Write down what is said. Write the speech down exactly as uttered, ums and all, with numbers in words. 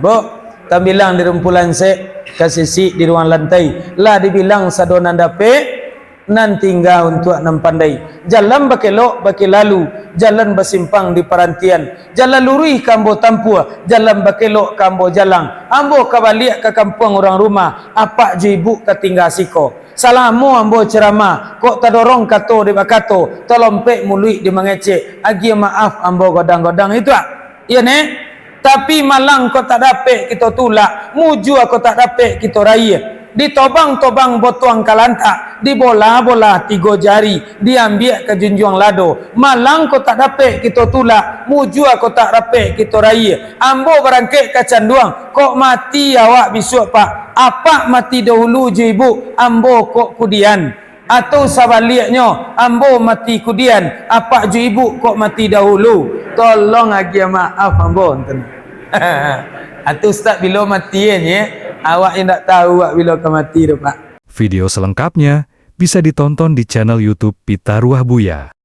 Bo, tambilang di rumpulan sek, kasisik di ruang lantai. Lah dibilang sado nan dapek, nan tingga untuak nan pandai. Jalan bakelok bakilalu, jalan basimpang di parantian. Jalan luruih ka ambo tampuah, jalan bakelok ka ambo jalang. Ambo ka baliak ka kampuang urang rumah, apak jo ibuk ka tingga siko. Salamo ambo ceramah, kok tadorong kato dek bakato, talompek muluik dek mangecek, agiah maaf ambo godang-godang itu, ah. Iyo, Nek? Tapi malang kok tak dapek kito tulak, mujua kok tak dapek kito rayie. Ditobang-tobang botuang kalantak, dibolah-bolah tigo jari, diambiak ka junjuang lado. Malang kok tak dapek kito tulak, mujua kok tak dapek kito rayie. Ambo barangkek ka Canduang, kok mati awak bisuak, Pak. Apak mati dahulu jo ibuk, ambo kok kudian. Atau sabaliaknyo, ambo mati kudian, apak jo ibuk kok mati dahulu. Tolong agiah maaf ambo, enten. Atau Ustaz bilo mati, eh, nye? Awak indak tahu awak bilo ka mati tu, Pak. Video selengkapnya bisa ditonton di channel YouTube Pitaruah Buya.